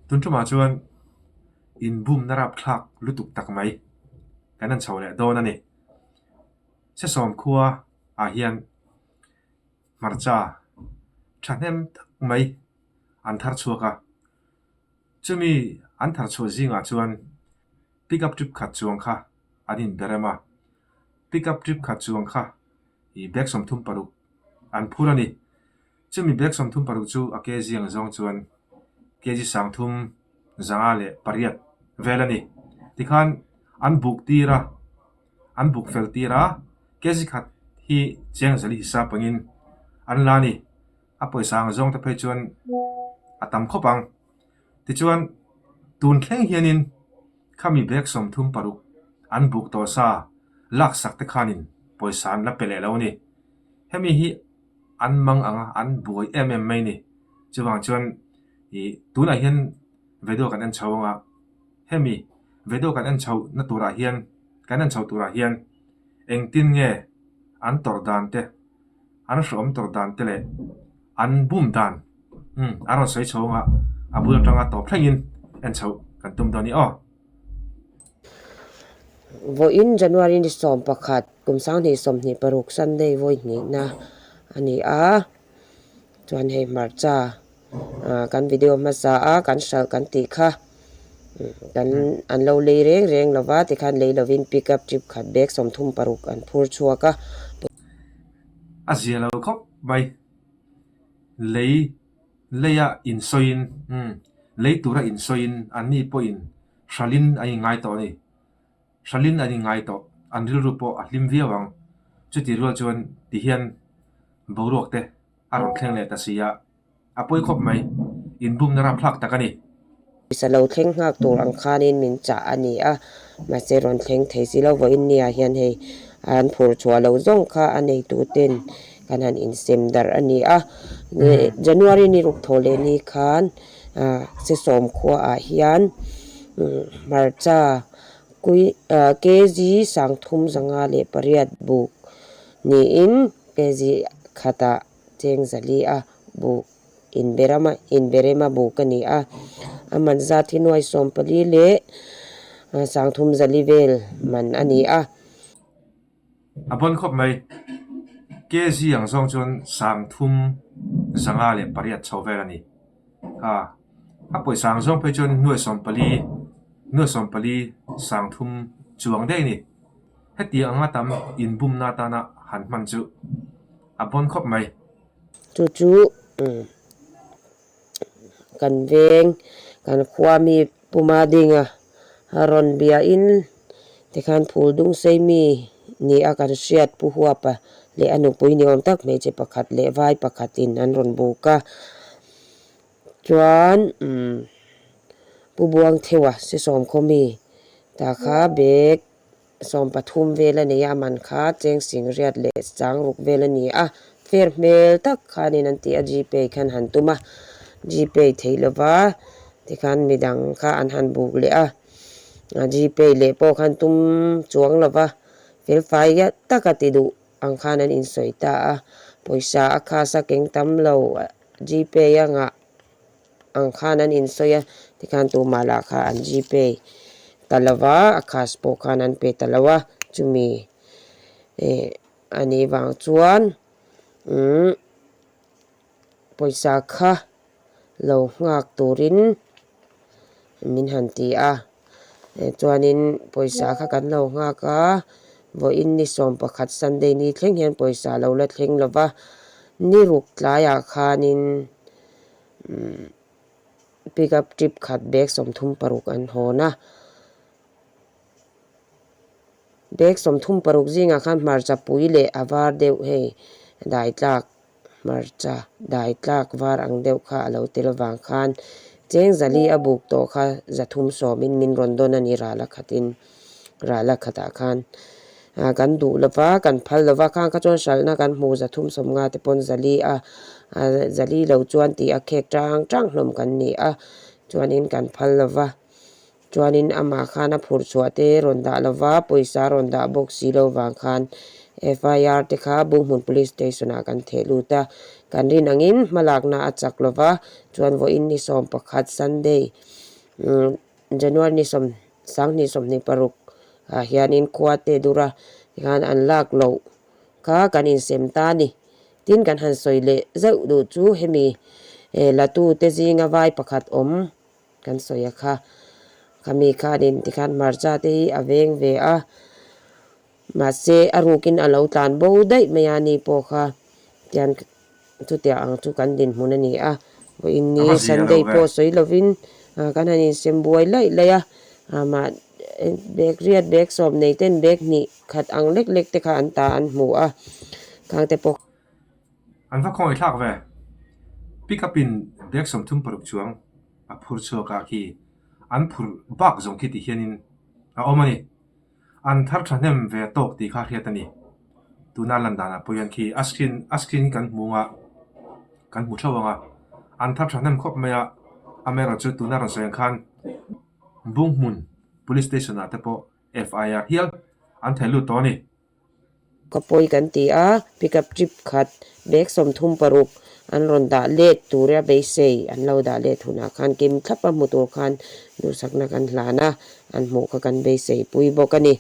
Tun tumah chuan inbumna rapthlak lutuk tak mai kan han chho leh dawn a ni. Sesawm khua ah hian hmarcha thahnem tak mai an thar chhuak a, chumi an thar chhuah zingah chuan pickup trip khat chuang kha an inberem a, pickup trip khat chuang kha ih bag 36 an phur a ni. Chumi bag 36 chu a kg ang zawng chuan kg 3508 vel a ni. Tikhan an buk tir a, an buk fel tir a, kg khat hi cheng zali hisap angin an la a ni. A pawisa ang zawng te phei chuan a tam khawp ang. Tichuan tun thleng hianin khami bag 36 an buk tawh sa laksak te khanin pawisa an la pe leh lo a ni. Hemi hi an mang ang a, an buai em em mai a ni. Chuvang chuan ih tunah hian video kan en chho ang a, hemi video kan en chho na turah hian kan en chho turah hian engtin nge an tawrh dan te an hreawm tawrh dan te leh an bum dan umm an rawn sawi chho ang a, a bul atanga tawp thlengin en chhoh kan tum dawn a ni aw. Vawiin January ni 11 kum 2026 Sunday vawi hnihna a ni a, chuan hei hmarcha kan video hmasa a kan hralh kan tih kha kan an lo lei reng reng lo va tikhan lei lovin pickup trip khat bag 36 an phur chhuak a. A zia lo khawp mai, lei leia insawiin umm lei tura insawiin anni pawhin hralhin an inngai tawh a ni. Hralhin an inngai tawh, an rilru pawh a hlim viau ang. Chutih rual chuan tihian boruak te a rawn thleng leh ta si a, a pawi khawp mai, inbumna rapthlak tak a ni. Pawisa lo thleng nghak tur ang khanin min chah a ni a, mahse rawn thleng thei si lo vawiin nia hian hei an phur chhuah lo zawng kha a neituten kan han insem darh a ni a. January ni ruk thaw leh ni khan Sesawm khuaah hian hmarcha kui kg 358 buk niin kg khatah cheng zali a buk inberama inberema buk a ni a. A man zat hi nuai 14 leh 304 vel man a ni a. A bawn khawp mai. Kg ang zawng chuan 358 chho vel a ni. A a pawisa ang zawng phei chuan nuai 14 nuai 14 300 chuang daih a ni. Hetiang anga tam inbumna atana han hman chu a bawn khawp mai. Chu chu kan veng kan khua mi Puma dinga a rawn biain tikhan phul dung sei mi ni a kan hriat Pu Huapa leh a nupui ni awm tak hmeichhe pakhat leh vai pakhatin an rawn buk a. Chuan Pu Buangtheua Sesawm khaw mi ta kha bag 13 vel a nei a, a man kha cheng sing riat leh chang ruk vel a ni a, fair hmel tak khanin an ti a, Gpay khan han tum a, Gpay theih lova tikhan midang kha an han buk leh a, Gpay leh pawh khan tum chuang lova felfai taka ti duh ang khan an insawi ta a, pawisa a khas a keng tam lo Gpay a ngah. Ang khan an insawi a, tikhan tumah lah kha an gpay ta lo va, a cash pawh khan an pe ta lo a, chumi eh a nih vang chuan umm pawisa kha lo nghak turin min han ti a, chuanin pawisa kha kan lo nghak a, vawiin ni 11 Sunday ni thleng hian pawisa a lo la thleng lo va, ni ruk tlaiah khanin. Pickup trip khat bag 36 an hawn a, bag 36 zingah khan hmarcha pui leh a var deuh hei dai tlak hmarcha dai tlak var ang deuh kha a lo tel avang khan cheng zali a buk tawh kha 310 in min rawn dawn a ni ral a khatin ral a khatah khan kan duh lova kan phal lova khang kha chuan hralhna kan hmuh 350 te pawn zali a zali lo chuan tih a khek tang tang hlawm kan ni a chuanin kan phal lova chuanin amah khan a phurh chhuah te rawn dah lova pawisa rawn dah bawk si lo vang khan FIR te kha Bunghmun Police Station ah kan theh lut a kan rin angin hmalakna a chak lova chuan vawiin ni 11 Sunday. January ni sawm sanghnih 26 ah hianin khua te dura tikhan an lak loh kha kan insem ta a ni. Tin kan han sawi leh zeuh duh chu hemi latu te zinga vai pakhat awm kan sawi a kha. Khami khanin tikhan hmarcha te hi a veng ve a, mahse a rukin a lo tlan bo daih mai a ni pawh kha tian chutiang ang chu kan dinhmun a ni a. Vawiin ni Sunday pawh sawi lovin kan han insem buai laih laih a, mah bag riat bag sawm nei ten bag hnih khat ang lek lek te kha an ta an hmu a, khang te pawh. An va khawngaih thlak ve. Pick up in bag 36 chuang a phur chhuak ah khi an phur bak zawng khi ti hianin a awm a ni. An thar thahnem ve tawk tih kha hriat a ni. Tuna lan danah pawh hian khi a screen a screen hi kan hmu ang a, kan hmu theuh ang a, an thar thahnem khawp mai a, amaherawhchu tuna rawn sawi ang khan Bunghmun Police Station ah te pawh FIR hial an theh lut tawh a ni. Ka pawi kan ti a, pickup trip khat bag 36 an rawn dah let tura beisei an lo dah let hunah khan kim thlap a hmu tur khan duhsakna kan hlan a, an hmuh kha kan beisei pui bawk a ni.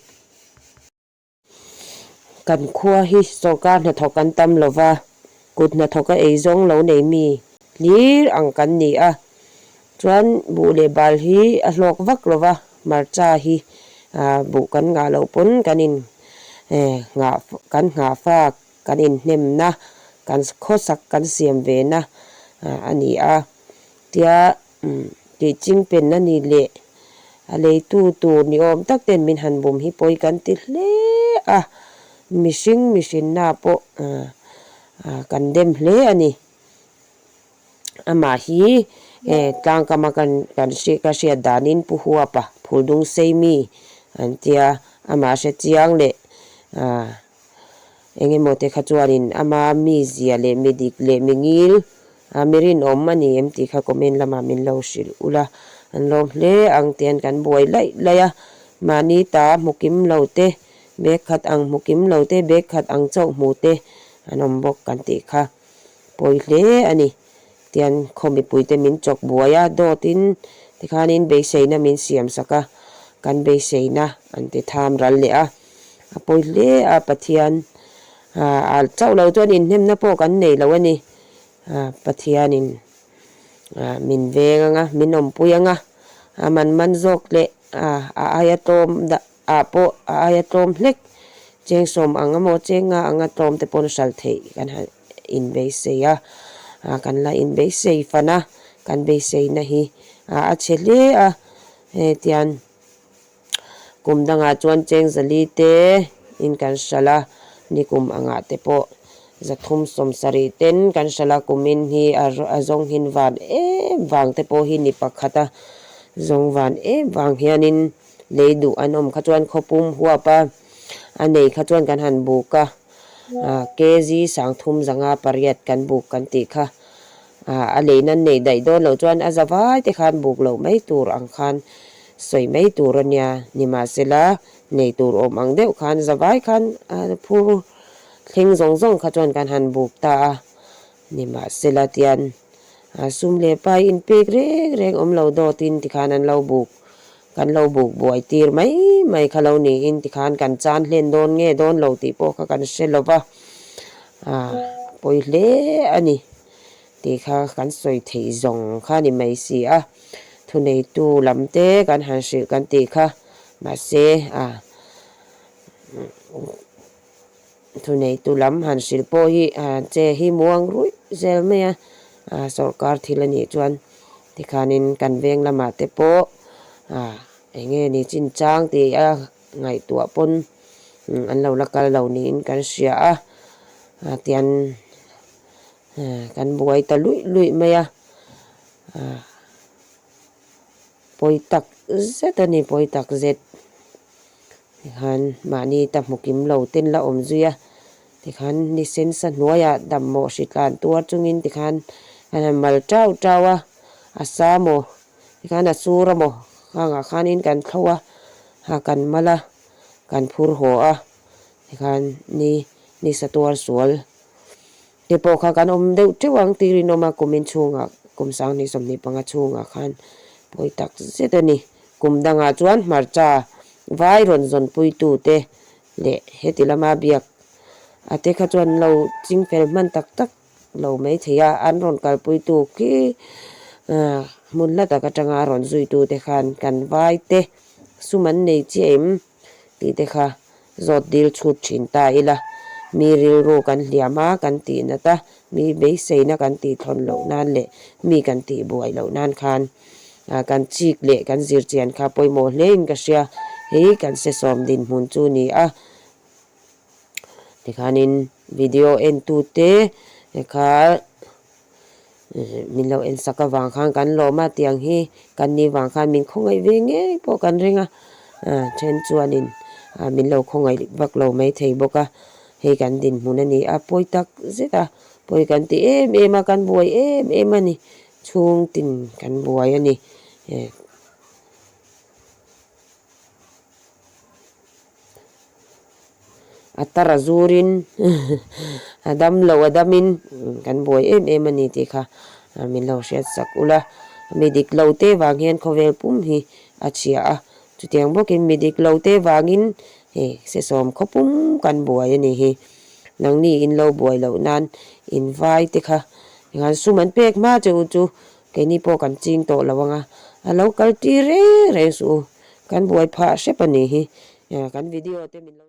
Kan khua hi sorkar hnathawk an tam lo va, kut hnathawka eizawng lo nei mi hlir ang kan ni a, Chuan buh leh bal hi a hlawk vak lo va, hmarcha hi buh kan ngah loh pawn kan in nghah kan nghah fak, kan inhnemna, kan khawsak kan siam ve na a ni a. Tia tih chingpen a ni leh a leitu tur ni awm tak ten min han bum hi pawi kan ti hle a, mihring mihrinna pawh kan dem hle a ni. Amah hi tlangkama kan kan ka hriat danin Pu Huapa Phuldung Seimi an tia, amah hre chiang leh eng emaw te kha chuanin ama mizia leh mi dik leh mi ngil mi rinawm a ni em tih kha comment lamah min lo hrilh ula, an lawm hle ang tian kan buai laih laih a, mahni ta hmu kim lo te, bag khat ang hmu kim lo te, bag khat ang chauh hmu te an awm bawk kan tih kha. Pawi hle a ni. Tian khaw mipuite min chawk buai a, dawtin tikhanin beiseina min siam sak a, kan beiseina an ti tham ral leh a. A pawi hle a, Pathian a chauh lo chuan inhnemna pawh kan nei lo a ni. Pathianin min veng ang a, min awmpui ang a, a man man zawk leh a aia tlawm dah ah pawh a aia tlawm hlek cheng sawm ang emaw cheng nga anga tlawm te pawn hral theih kan han inbeisei a, kan la inbeisei fan a, kan beiseina hi a chhe hle a, hetiang kum dangah chuan cheng zali te in kan hral a, nikum angah te pawh 370 ten kan hral a, kumin hi a zawng hin van em vang te pawh hi ni pakhat a zawng van em vang hianin. Lei duh an awm kha chuan khawpum huap a, a nei kha chuan kan han buk a, kg 358 kan buk kan tih kha, a lei nan nei daih dawn loh chuan a zavai te khan buk loh mai tur ang khan sawi mai tur a nia, nimahsela nei tur awm ang deuh khan zavai khan a phur thleng zawng zawng kha chuan kan han buk ta a, nimahsela tian sum leh pai inpek reng reng awm lo dawtin tikhan an lo buk. Kan lo buk buai tir mai mai kha lo niin tikhan kan chan hlen dawn nge dawn lo tih pawh kha kan hre lo va, a pawi hle a ni tih kha kan sawi theih zawng kha ni mai si a, thuneitu lam te kan han hrilh kan tih kha mahse a thuneitu lam han hrilh pawh hi che hi muang ruih zel mai a, sawrkar thil a nih chuan tikhanin kan veng lamah te pawh eng nge ni chinchang tih a ngaihtuah pawn an lo la kal lo niin kan hria a, tian kan buai ta luih luih mai a. Pawi tak zet a ni, pawi tak zet. Tikhan mahni ta hmu kim lo ten la awm zui a, tikhan ni sen sa hnuaiah dammawh hri tlan tuar chungin tikhan kan han mal tau tau a, a sa maw, tikhan a sur a maw, khangah khanin kan thlo a, ha kan mal a, kan phur haw a, tikhan ni ni sa tuar sual. Te pawh kha kan awm deuh teuh ang tih rinawm a, kumin chhungah, kum 2025 chhungah khan. Pawi tak zet a ni. Kum dangah chuan hmarcha vai rawn zawnpuitute leh heti lama biak a te kha chuan lo ching fel hman tak tak lo mai thei a, an rawn kalpuitu khi hmun hla tak atanga a rawn zuitute khan kan vai te sum an nei chiah em tih te kha zawt dil chhut thin ta ila, mi rilru kan hliam a kan tih nat a, mi beiseina kan tih thlawn loh nan leh mi kan tih buai loh nan khan kan chik leh kan zir chian kha pawimawh hle in ka hria, hei kan sesawm dinhmun chu ni a. Tikhanin video entute kha min lo en sak avang khan kan lawm a, tiang hi kan ni vang khan min khawngaih ve ngei pawh kan ring a, then chuanin min lo khawngaih vak lo maithei bawk a, hei kan dinhmun a ni a, pawi tak zet a, pawi kan ti em em a, kan buai em em a ni, chhungtin kan buai a ni. A tar a zurin a dam lo a damin kan buai em em a ni tih kha min lo hriat sak ula. Mi dik lo te vang hian khawvel pum hi a chhia a, chutiang bawkin mi dik lo te vangin hei sesawm khaw pum kan buai a ni hi. Nangni in lo buai loh nan in vai te kha engah sum an pek hma che u chu keini pawh kan ching tawh lo ang a, a lo kal tir reng reng suh u. Kan buai phah hrep a ni hi. Kan video te min lo.